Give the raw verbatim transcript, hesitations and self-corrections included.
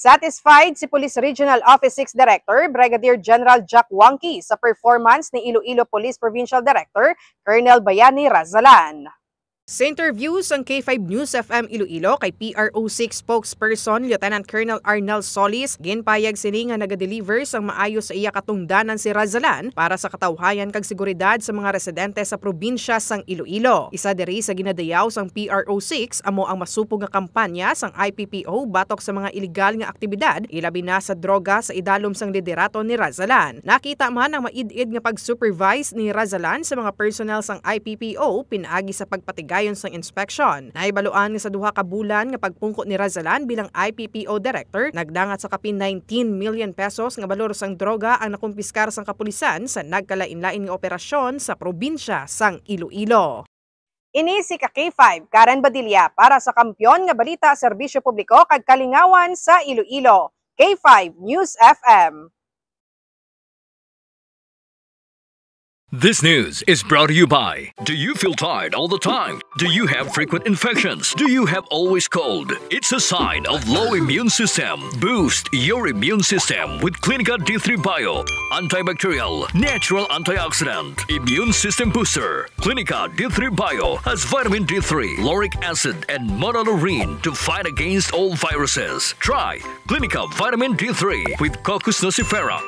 Satisfied si Police Regional Office six Director Brigadier General Jack Wangki sa performance ni Iloilo Police Provincial Director Colonel Bayani Razalan. Sa interview sang K five News F M Iloilo kay P R O six spokesperson Lieutenant Colonel Arnel Solis, ginpayag sini nga nagadeliver sang maayo sa iya katungdanan si Razalan para sa katawhayan kag seguridad sa mga residente sa probinsya sang Iloilo. Isa diri sa ginadayaw sang P R O six amo ang masupog nga kampanya sang I P P O batok sa mga iligal nga aktibidad, ilabi na sa droga sa idalom sang liderato ni Razalan. Nakita man ang maid-id nga pag-supervise ni Razalan sa mga personnel sang I P P O pinaagi sa pagpatigayon sang inspeksyon. Nahibaluan nga sa duha ka bulan nga pagpungko ni Razalan bilang I P P O director, nagdangat sa kapin nineteen million pesos nga balor sang droga ang nakumpiskar sang kapulisan sa nagkalainlain nga operasyon sa probinsya sang Iloilo. Ini si ka K five, Karen Badilla para sa Kampiyon nga Balita, Serbisyo Publiko kag Kalingawan sa Iloilo, K five News F M. This news is brought to you by. Do you feel tired all the time? Do you have frequent infections? Do you have always cold? It's a sign of low immune system. Boost your immune system with Clinica D three Bio. Antibacterial, natural antioxidant, immune system booster. Clinica D three Bio has vitamin D three, lauric acid, and monolaurin to fight against all viruses. Try Clinica Vitamin D three with Cocos nucifera.